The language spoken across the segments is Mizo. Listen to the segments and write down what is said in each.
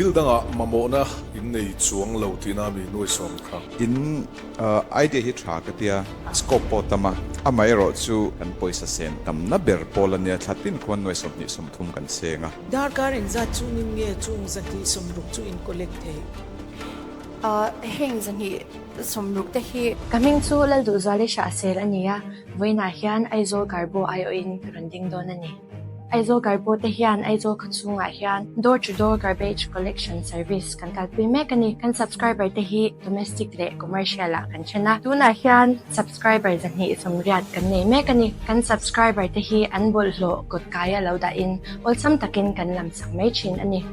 Thil dangah mamawhna in nei chuang lo tihna mi nuai sawm kha. In idea hi tha ka tia, scope pawh tam a, amaherawh chu kan pawisa sen tamna ber pawl a nia, thla tin khuan nuai 20 30 kan seng a. Darkar engzat chungin nge chung 260 chu in collect theih? Heng 260 te hi. Ka hming chu Lalduhzuali Hrahsel a ni a, vawiinah hian Aizawl Garbo aiawhin ka rawn ding dawn a ni. Aizawl Garbo te hian Aizawl khaw chhungah hian door to door garbage collection service kan kalpui mek a ni. Kan subscriber te hi domestic leh commercial ah kan then a. Tunah hian subscriber 280 kan nei mek a ni. Kan subscriber te hi an bawlhhlawh kawt kaia lo dahin awlsam takin kan lam sak mai thin a ni.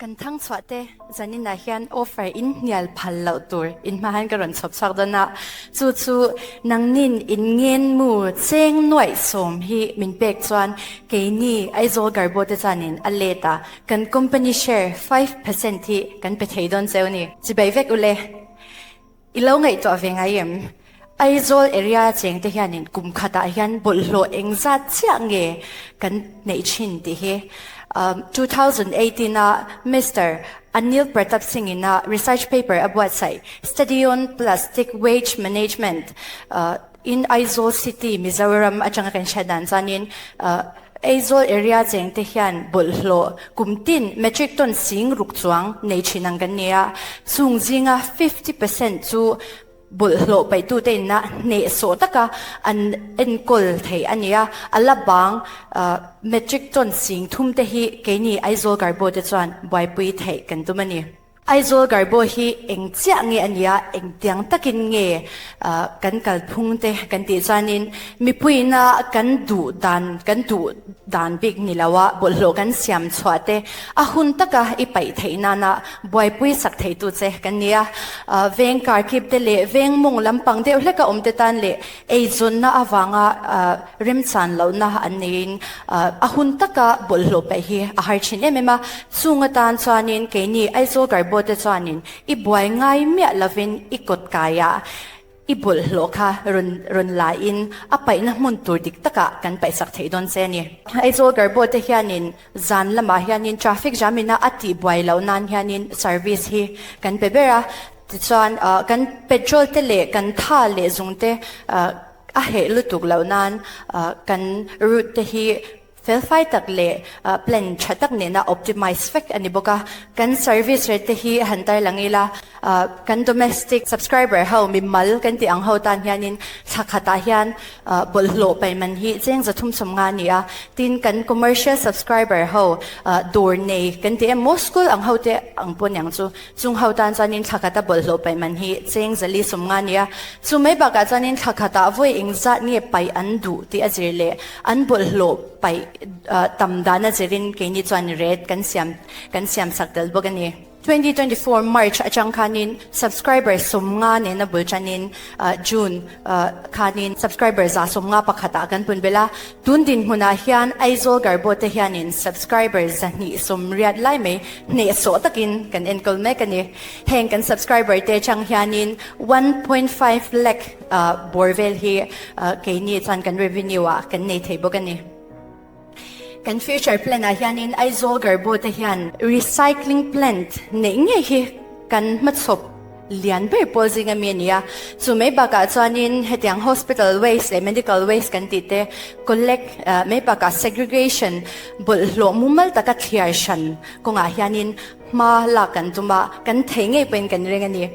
Kan thang chhuah te zaninah hian offer in hnial phal loh tur in hma hian ka rawn chhawp chhuak dawn a, chu chu nangnin in ngen mu cheng nuaih sawm hi min pek chuan keini Aizawl Garbo te chuanin a let a, kan company share 5% hi kan pe thei dawn cheu ni. Chibai vek ule. I lo ngaihtuah ve ngai em? Aizawl area cheng te hianin kum khatah hian bawlhhlawh engzat chiah nge kan neih thin tih hi 2018 a Mister Anil Pratap Singh ina research paper a buatsaih Study on Plastic Waste Management in Aizawl City, Mizoram atanga kan hriat dan chuanin Aizawl area cheng te hian bawlhhlawh kum tin metric ton sing ruk chuang nei thin ang kan ni a, chung zinga 50% chu bawlhhlawh paihtute inna hnehsawh taka an enkawl thei a ni a, a la bang metric ton sing thum te hi keini Aizawl Garbo te chuan buaipui theih kan tum a ni. Aizawl Garbo hi eng chiah nge a nia, engtiang takin nge kan kalphung te kan tih chuanin mipuiina kan duh dan, kan duh dan bik ni lo a, bawlhhlawh kan siam chhuah te a hun taka i paih theih nana buaipui sak theitu che kan ni a. Veng karkip te leh veng mawng lampang deuh hleka awm te tan leh eizawnna avanga remchan lohna an neiin a hun taka bawlhhlawh paih hi a har thin em em a. Chung atan chuanin keini Aizawl Garbo te chuanin i buai ngai miah lovin i kawt kaiah i bawlhhlawh kha rawn rawn lain a paihna hmun tur dik takah kan paihsak theih dawn che a ni. Aizawl Garbo te hianin zan lamah hianin traffic jam ina a tih buai loh nan hianin service hi kan pe ber a. Tichuan kan petrol te leh kan tha leh zung te a heh lutuk loh nan kan route te hi felfai tak leh plan tha tak nena optimize vek a ni bawk a. Kan service rate te hi han tarlang ila, kan domestic subscriber ho mimal kan tih ang ho tan hianin thla khatah hian bawlhhlawh paih man hi cheng 350 a ni a. Tin, kan commercial subscriber ho dawr nei kan tih emaw school ang ho te ang pawh niang chu Chung ho tan chuanin thla khata bawlhhlawh paih man hi cheng 450 a ni a, chu mai bakah chuanin thla khatah vawi engzat nge paih an duh tih a zir leh an bawlhhlawh paih tam dan a zirin keini chuan rate kan siam kan siam sak tel bawk a ni. 2024 March atang khanin subscriber 50 nena bul tanin June khanin subscriber 151 ah kan pun belh a, tun dinhmunah hian Aizawl Garbo te hianin subscriber 280 lai mai Hnehsawh takin kan enkawl mek a ni. Heng kan subscriber te atang hianin 1.5 lakh bawr vel hi keini chuan kan revenue ah kan nei thei bawk a ni. Kan future plan ah hianin Aizawl Garbo te hian recycling plant neih ngei hi kan hmachhawp lian ber pawl zing ami a ni a. Chu mai bakah chuanin hetiang hospital waste leh medical waste kan tih te collect mai bakah segregation bawlhhlawh mumal taka thliar hran kawngah hianin hma lak kan tum a, kan thei ngei pawhin kan ring a ni.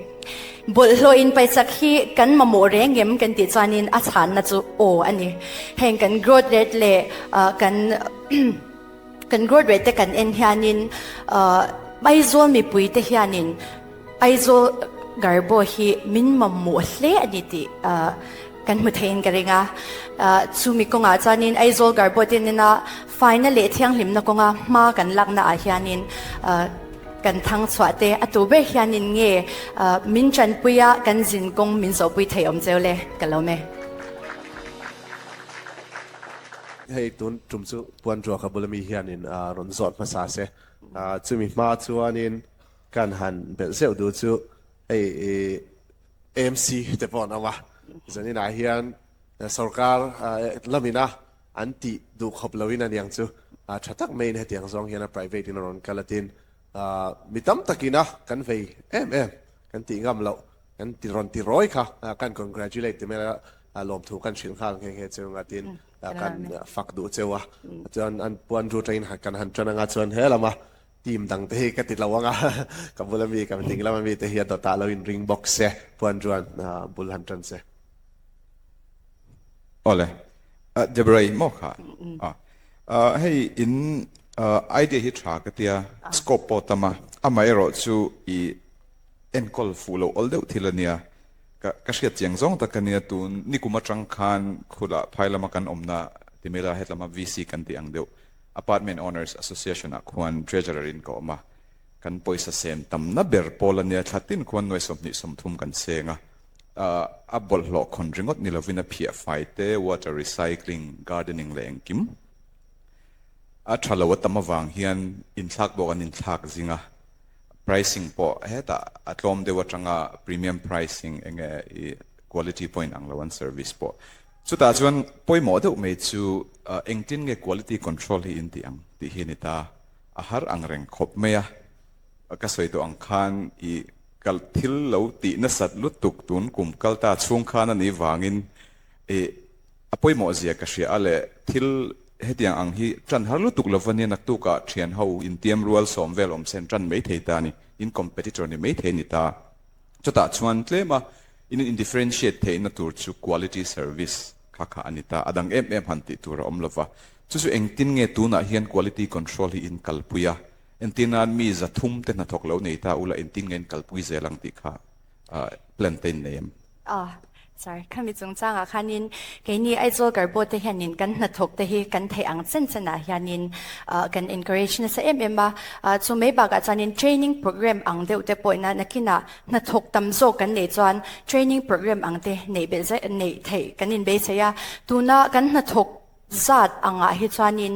Bawlhhlawh in paisak hi kan mamawh reng em kan tih chuanin a chhanna chu aw a ni. Heng kan growth rate leh kan kan growth rate te kan en hianin Aizawl mipui te hianin Aizawl Garbo hi min mamawh hle a ni tih kan hmu theiin ka ring a. Chumi kawngah chuanin Aizawl Garbo te nena faina leh thianghlimna kawnga hma kan lakna ah hianin kan thang chhuah te a tu ber hianin nge min tanpui a kan zin kawng min zawhpui thei awm cheu le ka lo me. Hei tun tum chu Puanruaka bula mi hianin rawn zawt hmasa se. Chumi hma chuanin Kan han belh zeuh duh chu hei AMC te pawh an awm a, zaninah hian sorkar lamina an tih duh khawp loin a niang chu. Tha tak maiin hetiang zawng hian a private in a rawn kal a tin mi tam takin a kan vei em em kan tih ngam loh kan ti rawn ti rawi kha kan congratulate ti mai a lawmthu kan hrilh nghal nghe nghe cheu nga tin kan fak duh cheu a chuan an puan ru atangin kan han tan anga chuan he lama team dang te hi ka ti lo anga ka bula mi ka ding lama mi te hi a dawtah lo in ring bawk se puan ruan bul han tan se. Awle Deborah i maw kha a hei in idea hi tha ka tia scope pawh tam a amaherawh chu i enkawl fuh loh awl deuh thil ania ka ka hriat chiang zawng tak ania tun nikum atang khan khulah phai lama kan awmna timela hetlama VC kan tih ang deuh Apartment Owners Association ah khuan Treasurer in ka awm a kan pawisa sen tamna ber pawl ania thla tin khuan nuai 30 kan seng a A bawlhhlawh khawn ringawt ni lovin a phiah fai te, water recycling, gardening leh engkim a tha lo a tam avang hian inthlak pawh kan inthlak zing a, pricing pawh hetah a tlawm deuh atanga premium pricing enge i quality point ang lo an service pawh. Chutah chuan pawimawh deuh mai chu engtin nge quality control hi in tih ang tih hi a ni ta, a har ang reng khawp mai a. Ka sawi tawh ang khan i kal thil lo tih nasat lutuk tun kum kal ta chhung khan a nih vangin i a pawimawh zia ka hria a le thil hetiang ang hi tan har lutuk lova nia naktukah thian ho intiam rual sawm vel awm sen tan mai thei ta a ni, in competitor ni mai thei a ni ta. Chutah chuan tlem a in in differentiate theihna tur chu quality service kha kha a ni ta, a dang em em han tih tur a awm lova. Chu chu engtin nge tunah hian quality control hi in kalpui a? Entir nan mi 300 te hnathawk lo nei ta ula engtin nge in kalpui zel ang tih kha plan te in nei em? Aw, sorry, khami chungchangah khanin keini Aizawl Garbo te hianin kan hnathawk te hi kan theih ang chen chenah hianin kan encourage nasa em em a. Chu mai bakah chuanin training program ang deuh te pawh ina nakinah hnathawk tam zawk kan neih chuan training program ang te neih belh zai neih theih kan inbeisei a. Tuna kan hnathawk Zat angah hi chuanin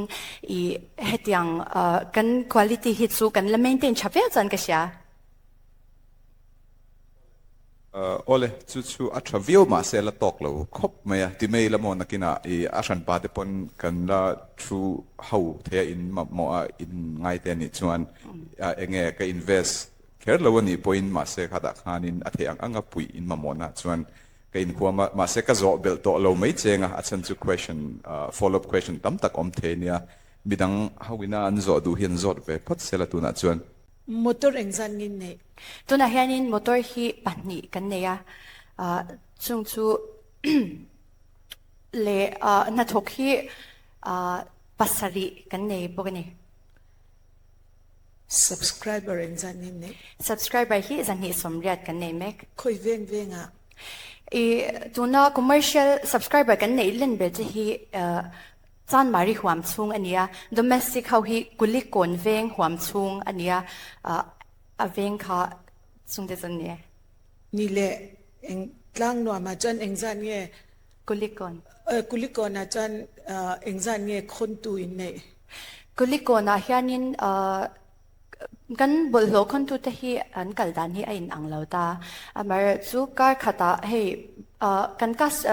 i hetiang kan quality hi chu kan la maintain tha viau chuan ka hria. Awle, chu chu a tha viau mahse la tawk lo khawp mai a, ti mai ila maw nakinah i a hranpa te pawn kan la thu ho thei a in mamawh a in ngai te anih chuan enge ka invest kher lo anih pawhin mahse khatah khanin a theih ang anga puih in mamawhna chuan Ka inhuam a, mahse ka zawh belh tawh lo mai cheng a, a chhan chu question, follow up question tam tak awm thei ania, midang ho ina an zawh duh hi an zawt ve phawt sela tunah chuan. Motor engzat nge neih? Tunah hianin motor hi pahnih kan nei a, chung chu leh hnathawk hi pasarih kan nei bawk a ni. Subscriber engzat nge neih? Subscriber hi 280 kan nei mek. Khawi veng vengah? I tuna commercial subscriber kan neih len ber che hi Chanmari huam chhung a nia, domestic ho hi Kulikawn veng huam chhung a nia, a veng kha chungte chu an ni e. Ni leh eng tlang nuamah chuan engzat nge? Kulikawn. Kulikawnah chuan engzat nge khawntu in neih? Kulikawnah hianin kan bawlhhlawh khawntute hi an kal dan hi a inang lo ta. Amaherawhchu kar khatah hei kan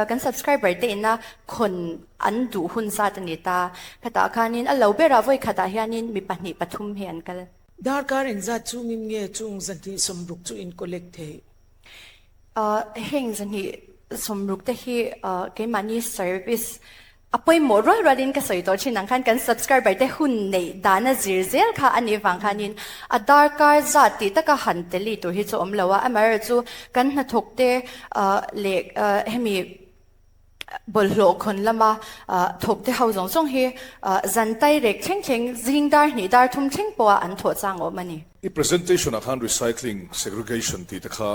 kan subscriber te ina khawn an duh hun zat a ni ta. Khatah khanin a lo berah vawi khatah hianin mi pahnih pathum hi an kal. Darkar engzat chungin nge chung 260 chu in collect theih? Heng 260 te hi keimahni service a pawimawh rual rualin ka sawi tawh thin ang khan kan subscriber te hun neih dana zir zel kha a nih vang khanin a darkar zat tih taka han teli tur hi chu awm lo a, amaherawhchu kan hnathawk te leh hemi Bawlhhlawh khawn lama thawkte ho zawng zawng hi zan tai rek thleng thleng zing dar hnih dar thum thleng pawha an thawh chang awm a ni. I presentation ah khan recycling, segregation tih te kha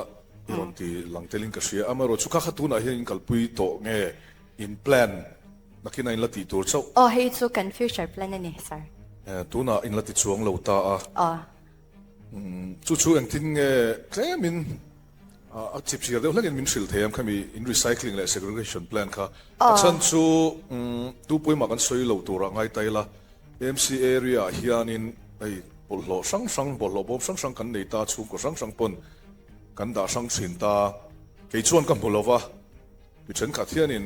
i rawn ti lang telin ka hria. Amaherawhchu kha kha tunah hian in kalpui tawh nge in plan nakin a in la tih tur chauh? Aw hei chu kan future plan a ni sir. Tunah in la ti chuang lo ta a. Aw. Chu chu engtin nge tlemin A chip chhiar deuh hlekin min hrilh thei ang khami in recycling leh segregation plan kha. A chhan chu tu pawimah kan sawi lo turah ngai ta ila, AMC area ah hianin hei bawlhhlawh hrang hrang, bawlhhlawh bawm hrang hrang kan nei ta, chhungkaw hrang hrang pawn kan dah hrang thin ta. Kei chuan ka hmu lo va, mi thenkhat hianin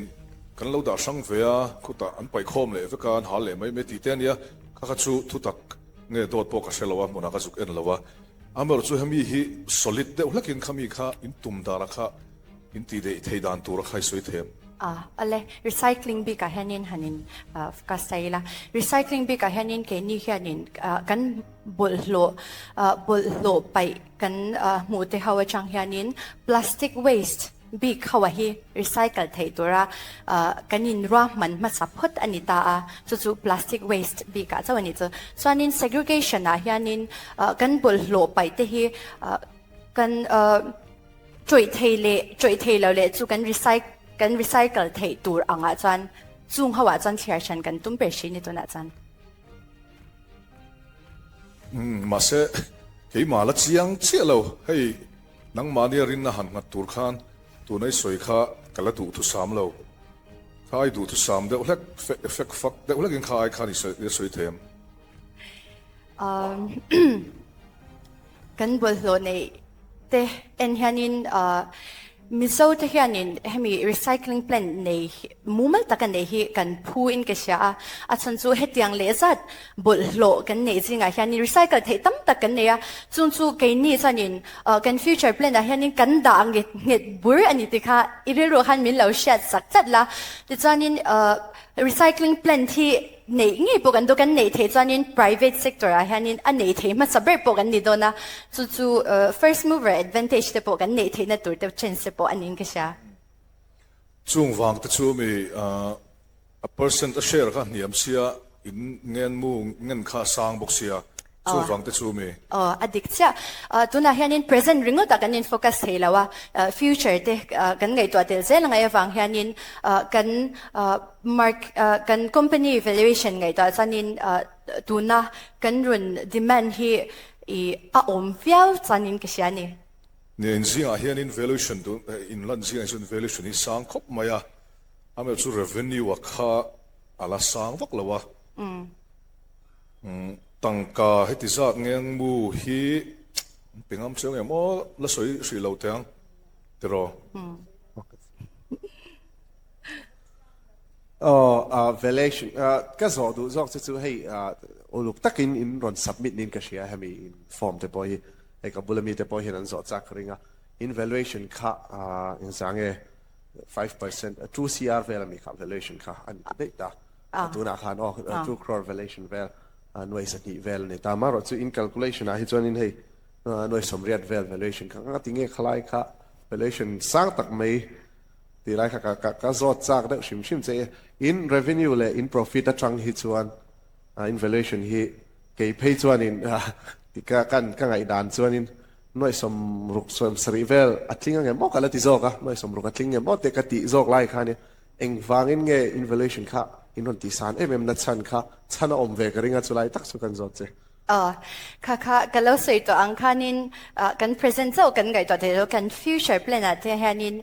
kan lo dah hrang ve a, khutah an paihkhawm leh vek a, an hal leh mai mai tih te a nia. Kha kha chu thutak nge dawt pawh ka hre lo a, hmunah ka zuk en lo a. Amaherawh chu hemi hi solid deuh hlekin khami kha in tum dana kha in tih deih thei dan tura kha i sawi thei em? A, ale, recycling bikah hianin han in ka sawi ila. Recycling bikah hianin keini hianin kan bawlhhlawh bawlhhlawh paih kan hmuh te ho atang hianin plastic waste bik ho a hi recycle theih tura kan in ruahman hmasa phawt a ni ta a, chu chu plastic waste bikah chauh a ni chu. Chuanin segregation ah hianin kan bawlhhlawh paih te hi kan tawih thei leh tawih thei lo leh chu kan kan recycle theih tur angah chuan chung ho ah chuan thliar hran kan tum ber hri ni tunah chuan. Umm mahse keimah la chiang chiah lo hei nangmahnia rinna han nghat tur khan tuna i sawi kha ka la duhthusam lo kha ai duhthusam deuh hlek fek fak deuh hlek in kha ai khan i sawi thei em? Umm kan bawlhhlawh neih te en hianin Mizo te hianin hemi recycling plant nei mumal taka nei hi kan phu in ka hria a, a chhan chu hetiang leh zat bawlhhlawh kan neih zingah hianin recycle theih tam tak kan nei a, chung chu keini chuanin kan future plan ah hianin kan dah nghet nghet bur a ni tih kha i rilru khan min lo hriat sak tlat la, tichuanin recycling plant hi Neih ngei pawh kan duh, kan neih theih chuanin private sector ah hianin a neih theih hmasa ber pawh kan ni dawn a, chu chu first mover advantage te pawh kan neih theihna tur te chance te pawh a niin ka hria. Chung vang te chu mi a percent a share kha hniam sia in ngen mu ngen kha a sang bawk sia Chu vang te chu mi. Aw, a dik chiah. Tunah hianin present ringawtah kan in focus thei lo a, future te kan ngaihtuah tel zel angai avang hianin kan mark kan company valuation ngaihtuah chuanin tuna kan rawn demand hi i a awm viau chuanin ka hria a ni. Nia, in zingah hianin valuation tun in lan zingah hian chuan valuation hi sang khawp mai a, amaherawhchu revenue a kha a la sang vak lo a. Tangka heti zat ngeng mu hi an pe ngam chiang em aw la sawi hrih lo teh ang tiraw. Aw valuation ka zawh duh zawk che chu hei uluk takin in rawn submit niin ka hria hemi in form te pawh hi hei ka bula mite pawh hian an zawh chak ka ring a in valuation kha engzah nge 5% 2 CR vel ami kha valuation kha a ni ta daih ta. Tunah khan aw 2 crore valuation vel nuai 200 vel a ni ta. Amaherawh chu in calculation ah hi chuanin hei nuai 80 vel valuation kha nga ti nge khalai kha valuation sang tak mai tih lai kha ka ka zawt chak deuh hrim hrim che. In revenue leh in profit atang hi chuan in valuation hi kei phei chuanin ka ka ngaihdan chuanin nuai 60 70 vel a tling ang em aw ka la ti zawk a, nuai 60 a tling em aw te ka tih zawk lai khanin Engvangin nge invaluation kha in rawn tihsan em em na chhan kha chhan a awm ve ka ring a chulai tak chu kan zawt che. Aw, kha kha ka lo sawi tawh ang khanin kan present chauh kan ngaihtuah thei lo, kan future plan ah te hianin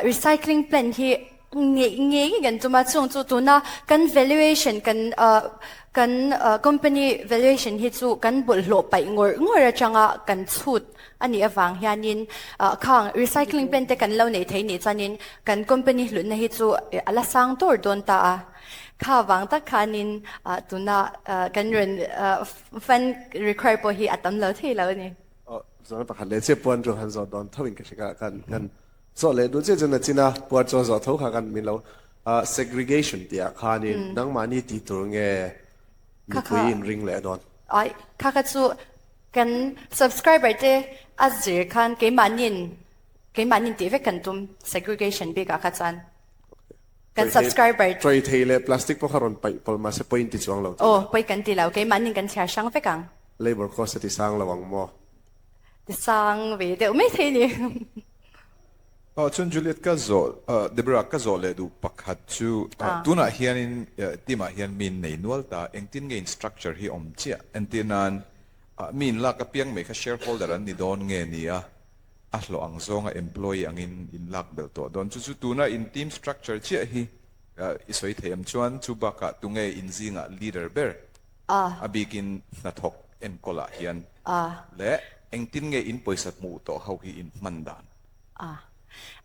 recycling plan hi ngeih ngei kan tum a, chung chu tuna kan valuation kan kan company valuation hi chu kan bawlhhlawh paih ngawrh ngawrh atanga kan chhut A nih avang hianin khang recycling plant te kan lo neih theih nih chuanin kan company hlutna hi chu a la sang tur dawn ta a. Kha vang tak khanin tuna kan rawn fund require pawh hi a tam lo thei lo a ni. Aw, zawhna pakhat leh chiah puan chu han zawh dawn tho in ka hria kan kan zawh leh duh chiah chuan a chin a, puan chu a zawh tho kha kan min lo segregation tih ah khanin nangmahni tih tur nge mipui in ring leh dawn? Ai, kha kha chu Kan subscriber te a zir khan keimahnin keimahnin tih vek kan tum segregation bik ah kha chuan kan subscriber Tray thei leh plastic pawh kha rawn paih pawlh mahse pawi in ti chuang lo tih. Aw pawi kan ti lo keimahnin kan chhiar hrang vek ang. Labour cost a ti sang lo ang maw? Ti sang ve deuh mai thei ni. Aw chuan Juliet ka zawh Deborah ka zawh leh duh pakhat chu tunah hianin team ah hian mi in nei nual ta engtin nge in structure hi awm chiah entir nan mi in lak apiang mai kha shareholder an ni dawn nge ni a a hlawh ang zawnga employee angin in lak belh tawh dawn chu chu tuna in team structure chiah hi i sawi thei am chuan chu bakah tunge in zingah leader ber a bikin hnathawk enkawl ah hian leh engtin nge in pawisa hmuh tawh ho hi in hman dan.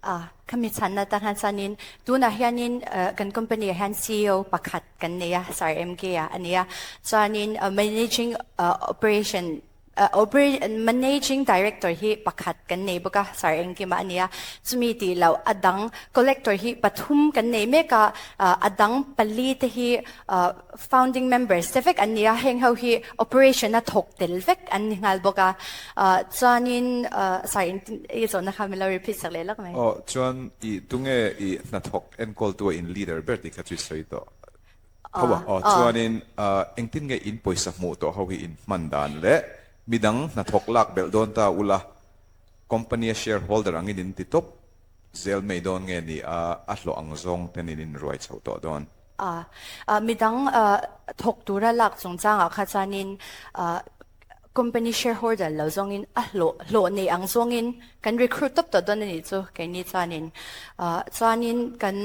A, khami chhanna atang hian chuanin tunah hianin kan company ah hian CEO pakhat kan nei a, Sir MK a a ni a. Chuanin managing operation Managing Director hi pakhat kan nei bawk a, Sir Engkima a ni a. Chumi tih loh a dang Collector hi pathum kan nei mek a, a dang pali te hi founding members te vek an ni a, heng ho hi operation a thawk tel vek an ni nghal bawk a. Chuanin Sir i zawhna kha min lo repeat sak leh lawk mai. Aw, chuan i tunge i hnathawk enkawltu a in leader ber tih kha chu i sawi tawh. Tho a, aw chuanin engtin nge in pawisa hmuh tawh ho hi in hman dan leh midang hnathawk lak belh dawn ta ula company a share holder angin in ti tawp zel mai dawn nge ni a, a hlawh ang zawng ten in inruai chhoh tawh dawn? A, midang thawk tura lak chungchangah kha chuanin company share holder lo zawngin a hlawh hlawh nei ang zawngin kan recruit tawp tawh dawn a nih chu keini chuanin chuanin kan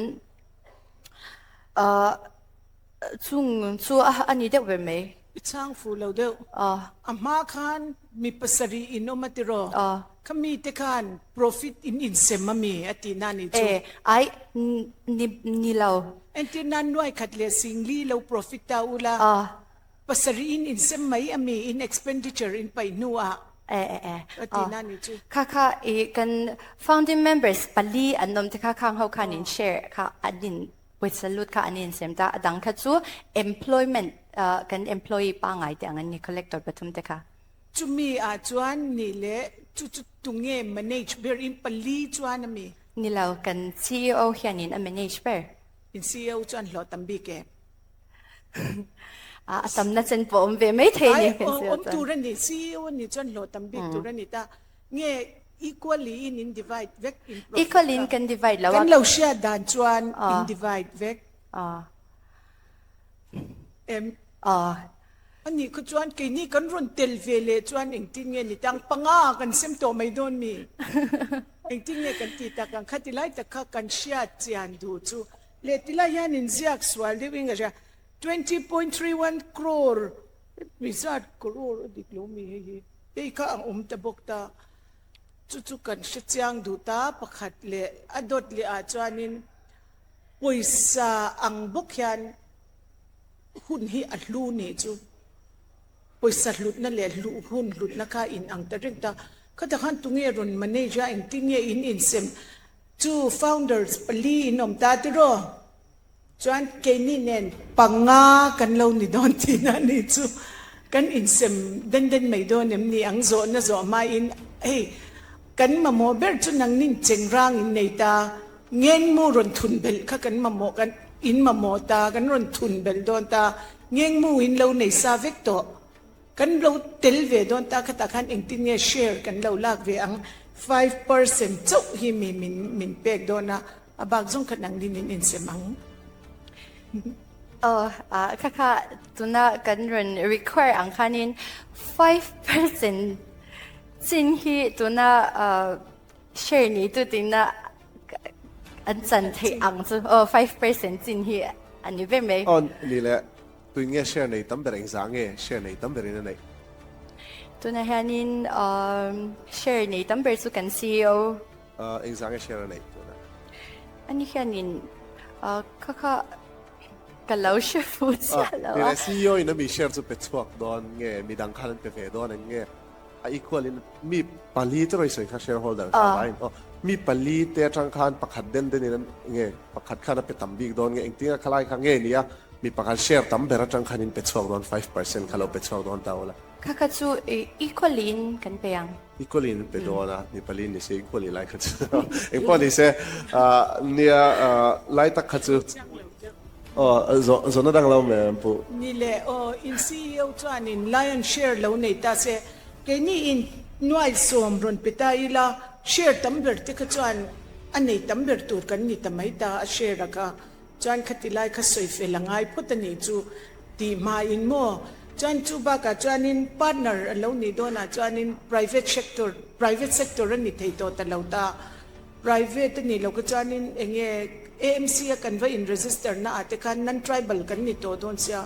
Chung chu a ni deuh ber mai. I chhang fuh lo deuh. A hma khan mi pasarih in awm a tiraw? Kha mite khan profit in insem a mi a tihna a nih chu. E, ai, ni, ni lo. Entir nan nuai khat leh singli lo profit ta ula. Pasarih in insem mai a mi in expenditure in paih hnuah E e e. a tihna a nih chu. Kha kha i kan founding members pali an awm te kha khang ho khan in share kha an in pawisa lut kha an insem ta a dang kha chu employment kan employee pangai te ang an ni collector pathum te kha. Chumi ah chuan nih leh chu chu tunge manage ber in pali chuan a mi? Ni lo, kan CEO hianin a manage ber. In CEO chuan hlawh tam bik em? A tamna chen pawh awm ve mai thei ni. Ai, awm tur a ni. CEO a nih chuan hlawh tam bik tur a ni ta. Nge equally in in divide vek in profit Equally in kan divide lo a. Kan lo hriat dan chuan in divide vek. Em. A nih kha chuan keini kan rawn tel ve leh chuan engtin nge ni tang panga kan sem tawh mai dawn mi? Engtin nge kan tih tak ang kha ti lai tak kha kan hriat chian duh chu Leh tilai hian inziak sual deuh in ka hria, 20.31 crore mi zat crore a dik lo mi hei hi, hei kha a awm ta bawk ta, chu chu kan hre chiang duh ta pakhat leh a dawt leh ah chuanin pawisa ang bawk hian hun hi a hlu nih chu, pawisa hlutna leh hluh hun hlutna kha in ang ta reng ta, khatah khan tunge rawn manage a engtin nge in insem Chu founders pali in awm ta tiraw? Chuan keini nen panga kan lo ni dawn tihna a nih chu. Kan insem den den mai dawn em ni ang zawhna zawh hmain hei kan mamawh ber chu nangnin chengrang in nei ta, ngengmu rawn thun belh kha kan mamawh kan in mamawh ta, kan rawn thun belh dawn ta, ngengmu in lo nei sa vek tawh. Kan lo tel ve dawn ta khatah khan engtin nge share kan lo lak ve ang, 5% chauh hi mi min min pek dawn a, a bak zawng kha nang din in insem ang. Aw, kha kha tuna kan rawn require ang khanin 5% chin hi tuna share ni tu tina an chan theih ang chu aw 5% chin hi a ni ber mai. Aw ni le. Tuin nge share nei tam ber engzah nge share nei tam berin a neih? Tunah hianin share nei tam ber chu kan CEO. Engzah nge share a neih tunah? Ani hianin kha kha ka lo hre fu chiah lo a. Ni le CEO in a mi share chu pe chhuak dawn nge midang khan an pe ve dawn eng nge? A equal in mi pali te rawi sawi kha shareholder kha vai in aw mi pali te atang khan pakhat den den in an nge pakhat khan a pe tam bik dawn nge engtin a khalai kha nge nia mi pakhat share tam ber atang khan in pe chhuak dawn 5% kha lo pe chhuak dawn ta ula. Kha kha chu equally in kan pe ang. Equally in pe dawn a mi pali ni se equally lai kha chu engpawh ni se nia lai tak kha chu Aw, zawhna dang lo mai ang pu. Ni le, aw, in CEO chuanin Lion share lo nei ta se, keini in nuai sawm rawn pe ta ila, share tam ber te kha chuan a nei tam ber tur kan ni ta mai ta a share a kha chuan khati lai kha sawi fel a ngai phawt a nih chu tih hmain maw chuan chu bakah chuanin partner a lo nih dawnah chuanin private sector private sector a ni thei tawh ta lo ta. Private a nih loh kha chuanin eng nge AMC a kan va in register na ah te khan non tribal kan ni tawh dawn sia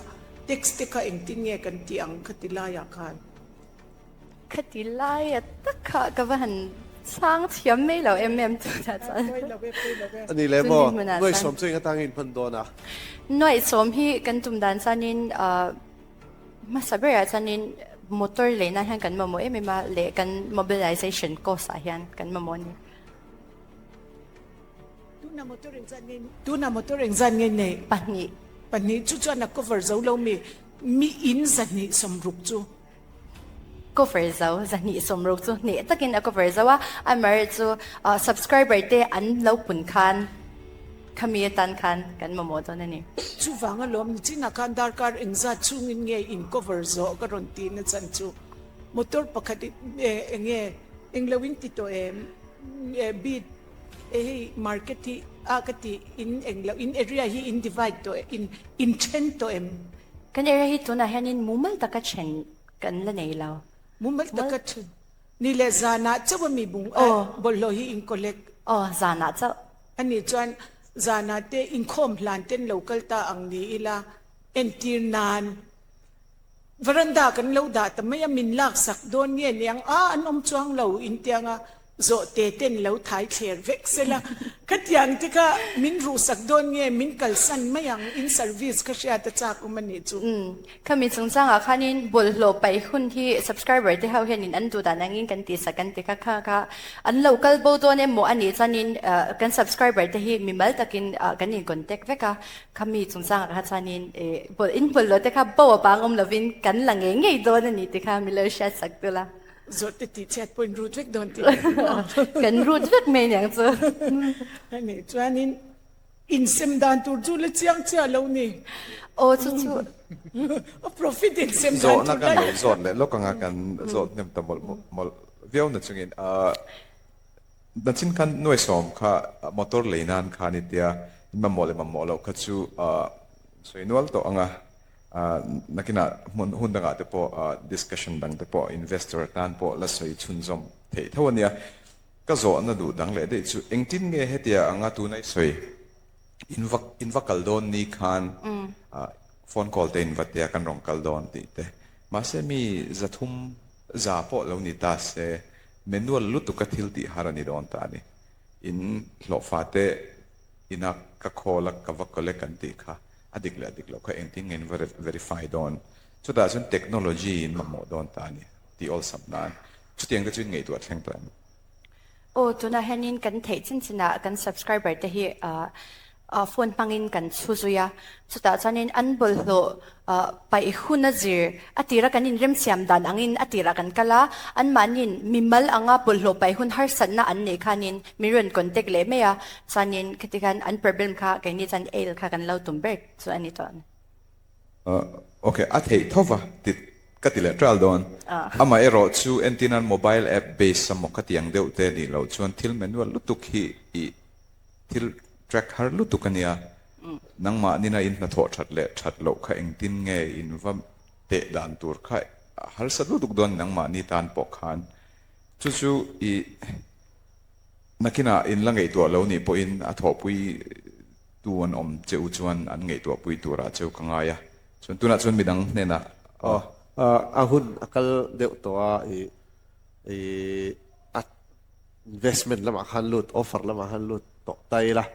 tax te kha engtin nge kan tih ang kha ti lai ah khan. Kha ti lai a tak kha ka va han Chhang thiam mai lo em em tunah chuan. A ni le maw? Nuaihsawm chu eng atangin in hman dawn a? Nuaihsawm hi kan tum dan chuanin hmasa berah chuanin motor lei nan hian kan mamawh em em a leh kan mobilization cost ah hian kan mamawh a ni. Tuna motor engzat nge tuna motor engzat nge nei? Pahnih. Pahnih chu chuan a cover zo lo mi mi in 260 chu. Cover zo, 260 chu hneh takin a cover zo a, amaherawhchu subscriber te an lo pun khan khami atan khan kan mamawh dawn a ni. Chuvang alawm nichinah khan darkar engzat chhungin nge in cover zawh ka rawn tih na chan chu motor pakhat eng nge englo in ti tawh em bit hei market hi a ka tih in englo in area hi in divide tawh in in then tawh em. Kan area hi tunah hianin mumal taka then kan la nei lo. Mumal taka then ni leh zanah chauh a mi bung bawlhhlawh hi in collect. Aw, zanah chauh. Anih chuan zanah te inkhawm hlan ten lo kal ta ang ni ila entir nan veranda kan lo dah ta mai a min laksak dawn nge niang a an awm chuang lo intianga Zawhte ten lo thai thler vek sela, khatiang te kha min ruhsak dawn nge min kalsan mai ang in service kha hriat a chak awm a nih chu. Umm, khami chungchangah khanin bawlhhlawh paih hun hi subscriber te ho hianin an duh dan angin kan tihsak kan ti kha kha kha an lo kal bo dawn emaw a nih chuanin kan subscriber te hi mimal takin kan in contact vek a, khami chungchangah kha chuanin bawlh in bawlhhlawh te kha bo a pang awm lovin kan la ngei ngei dawn a ni ti kha min lo hriatsak tul a. Zawt te tih chhiat pawhin rut vek dawn tih Kan rut vek mai niang chu. Ani chuanin insem dan tur chu la chiang chiah lo ni. Aw chu chu. A profit insem dan tur Zawhna kan lo zawt leh lawk anga kan zawt hnem ta mawlh mawlh viau na chungin nachin khan nuaisawm kha motor lei nan khan i tia in mamawh leh mamawh loh kha chu sawi nual tawh anga. Nakinah hmun hun dangah te pawh discussion dang te pawh investor tan pawh la sawi chhunzawm theih tho a nia. Ka zawhna duh dang leh daih chu engtin nge hetia anga tuna i sawi in va in va kal dawn ni khan phone call te in va tia kan rawn kal dawn tih te. Mahse mi zathum za pawh lo ni ta se manual lutuka thil tih har a ni dawn ta a ni. In hlawhfa te ina ka call a ka va collect an tih kha. A dik leh a dik loh kha engtin nge in va verify dawn? Chutah chuan technology in mamawh dawn ta a ni tih awlsam nan. Chutiang te chu in ngaihtuah thleng tawh em? Aw, tunah hianin kan theih chin chinah kan subscriber te hi phone hmangin kan chhu zui a. Chutah chuanin an bawlhhlawh paih hun a zir a tira kan inremsiam dan angin a tirah kan kal a, anmahniin mimal anga bawlhhlawh paih hun harsatna an neih khanin min rawn contact leh mai a, chuanin khati khan an problem kha keini chuan ail kha kan lo tum ber chu a ni tawh a ni. Ok, a theih tho va ti ka ti leh ṭal dawn. Amaherawh chu entirnan mobile app base a maw ka ti ang deuh te nih loh chuan thil manual lutuk hi i thil track har lutuk a nia. Nangmah nina in hnathawh that leh that loh kha engtin nge in va teh dan tur kha harsa lutuk dawn nangmahni tan pawh khan chu chu i nakinah in la ngaihtuah lo nih pawhin a thawhpui tu an awm che u chuan an ngaihtuahpui turah cheu ka ngai a chuan tunah chuan midang hnenah aw a hun a kal deuh tawh a i i a investment lamah khan lut offer lamah khan lut tawh ta ila.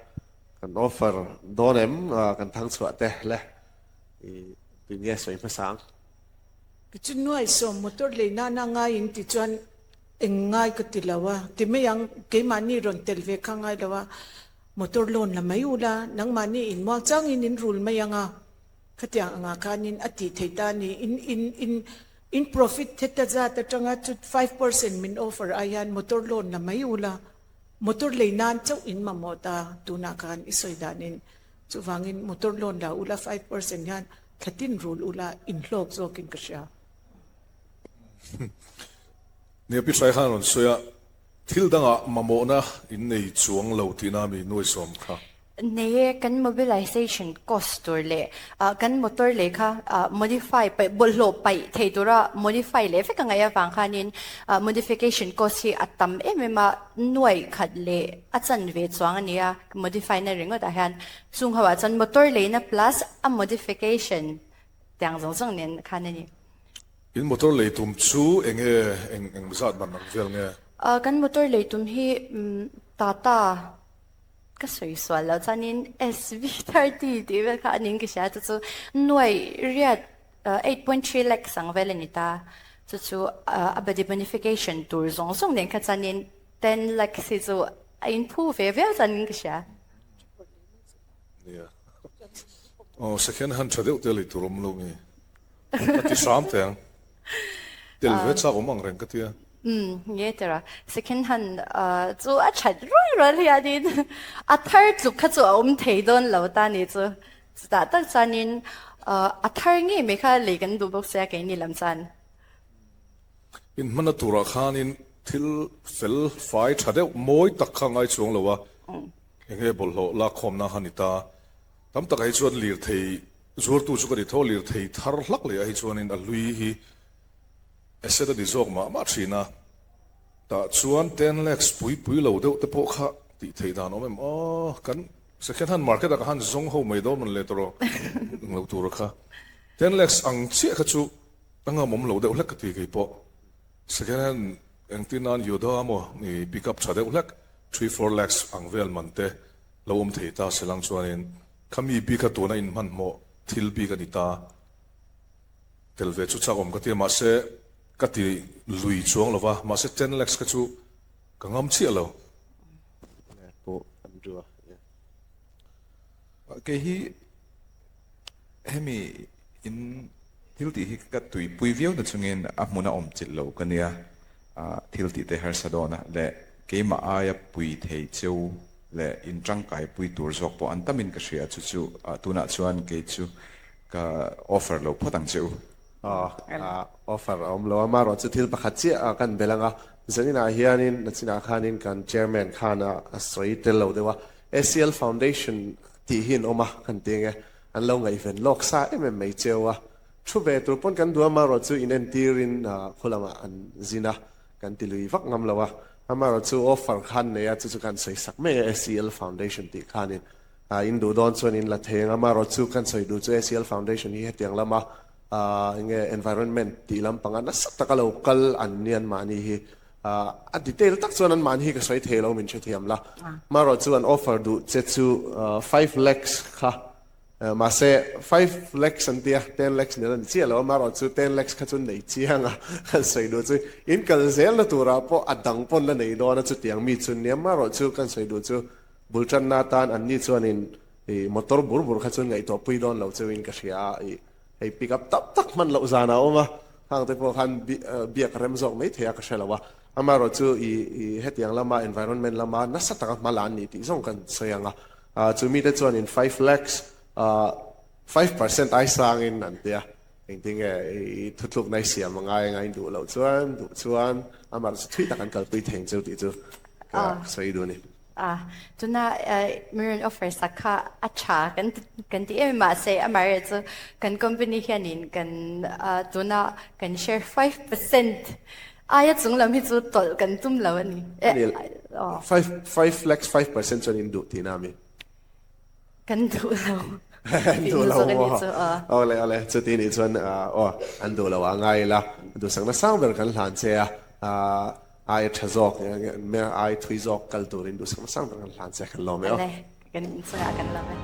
Kan offer dawn em kan thang chhuah te le i tui nge sawi hmasa ang. Chu nuaisawm motor lei nana ngai in ti chuan eng ngai ka ti lo a ti mai ang keimahni rawn tel ve kha ngai lo a motor loan la mai ula nangmahni in muang changin in rul mai ang a khatiang angah khanin a tih theih ta a ni in in in in profit heta zat atanga chu 5% min offer ai hian motor loan la mai ula Motor lei nan chauh in mamawh ta tunah khan i sawi danin chuvangin motor loan la ula 5% hian thlatin rul ula in hlawk zawkin ka hria. Nia Pi Hrai khan a rawn sawi a, thil dangah mamawhna in nei chuang lo tihna mi nuaisawm kha. Nei e, kan mobilization cost tur leh kan motor lei kha modify paih bawlhhlawh paih thei tura modify leh vek a ngaih avang khanin modification cost hi a tam em em a, nuaih khat leh a chanve chuang a ni a, modify na ringawt ah hian chung ho ah chuan motor leina plus a modification tiang zawng zawng nen khan a ni. In motor lei tum chu eng nge eng eng zat man ang vel nge? Kan motor lei tum hi Tata ka sawi sual lo chuanin SV30 tih vel kha a ning ka hria chu chu nuai riat 8.3 lakhs ang vel a ni ta. Chu chu a body bonification tur zawng zawng nen kha chuanin 10 lakhs hi chu a inphu ve viau chuanin ka hria. Nia. Aw second hand tha deuh te lei tur awm lo nge. Ka ti hram teh ang. Tel ve chak awm ang reng ka tia. Umm nge tira. Second hand chu a that rual rual hianin a thar tluk kha chu a awm thei dawn lo ta ni chu. Chutah tak chuanin a thar ngei mai kha lei kan duh bawk sia keini lam chuan. Inhmanna turah khanin thil fel fai tha deuh mawi tak kha ngai chuang lo a. Enge bawlhhlawh lakkhawmna kha ni ta. Tam takah hi chuan lirthei zuartu chu ka ni tho, lirthei thar hlak leh ah hi chuanin a hlui hi asset a ni zawk mah mah thin a. Tah chuan 10 lakhs pui pui lo deuh te pawh kha tih theih dan awm em aw, kan second hand market ah ka han zawng ho mai dawn mawn le tawrh ang lo tura kha. 10 lakhs ang chiah kha chu a ngamawm lo deuh hlek ka ti kei pawh. Second hand engtin nan Yoda maw i pick up tha deuh hlek. 3, 4 lakhs ang vel man te lo awm thei ta selang chuanin khami bik a tuna inhmanhmawh thil bik a ni ta tel ve chu chak awm ka ti a, mahse ka ti lui chuang lova, mahse 10 lakhs kha chu ka ngam chiah lo. Pawh an ru a. Kei hi hemi in thil tih hi ka tuipui viau na chungin a hmun a awm chilh lo ka nia. Thil tih te harsa dawn a leh keimah aia pui thei cheu leh in tangkai pui tur zawk pawh an tamin ka hria chu chu tunah chuan kei chu ka offer lo phawt ang che u. Offer a awm lo a, marawh chu thil pakhat chiah kan bel ang a, zaninah hianin nachinah khanin kan chairman khan a sawi tel lo deuh a, ACL Foundation tih hi an awm a kan ti ang e, an lo ngaihven lawk sa em em mai cheu a. Thu ve tur pawn kan duh a, amaherawh chu in entirin khaw lamah an zin a, kan ti lui vak ngam lo a, amaherawh chu offer kha an nei a, chu chu kan sawi sak mai a, ACL Foundation tih khanin in duh dawn chuan in la thei ang, amaherawh chu kan sawi duh chu ACL Foundation hi hetiang lama enge environment tih lampanga nasa taka lo kal an ni anmahni hi a detail tak chuan anmahni hi ka sawi thei lo min hrethiam la, amaherawh chu an offer duh che chu 5 lakhs kha Mahse, 5 lakhs an tia, 10 lakhs nen a ni chiah lo a, amaherawh chu 10 lakhs kha chu nei chiang a, kan sawi duh chu in kal zelna turah pawh a dang pawn la nei dawn a, chutiang mi chu nia, amaherawh chu kan sawi duh chu bul tanna atan an ni chuanin ih motor bur bur kha chu ngaihtuah pui dawn lo cheuhin ka hria a, ih hei pick up tam tak hman loh zanah a awm a, hang te pawh khan biak rem zawk mai thei a ka hre lo a, amaherawh chu ih ih hetiang lama environment lama nasa taka hma la an ni tih zawng kan sawi ang a. Chu mite chuanin 5 lakhs, 5% ai sangin an ti a, engtinge i thutlukna i siam a ngai anga in duh loh chuan duh chuan amah chu thui tak an kalpui thei ang cheu tih chu ka sawi duh a ni. Tuna min rawn offer sak kha a tha kan ti em mahse amaherawhchu chu kan company hianin kan tuna kan share 5% Aia chung lam hi chu tawlh kan tum lo a ni. 5 lakhs 5% chuan in duh tihna a mi? Kan duh lo. An duh lo maw? Awle awle, chuti nih chuan aw an duh lo a ngai ila, duhsakna sang ber kan hlan che a, aia tha zawk, ai thui zawk kal turin duhsakna sang ber kan hlan che a, kan lawm e aw. Awle, kan inchungah kan lawm e.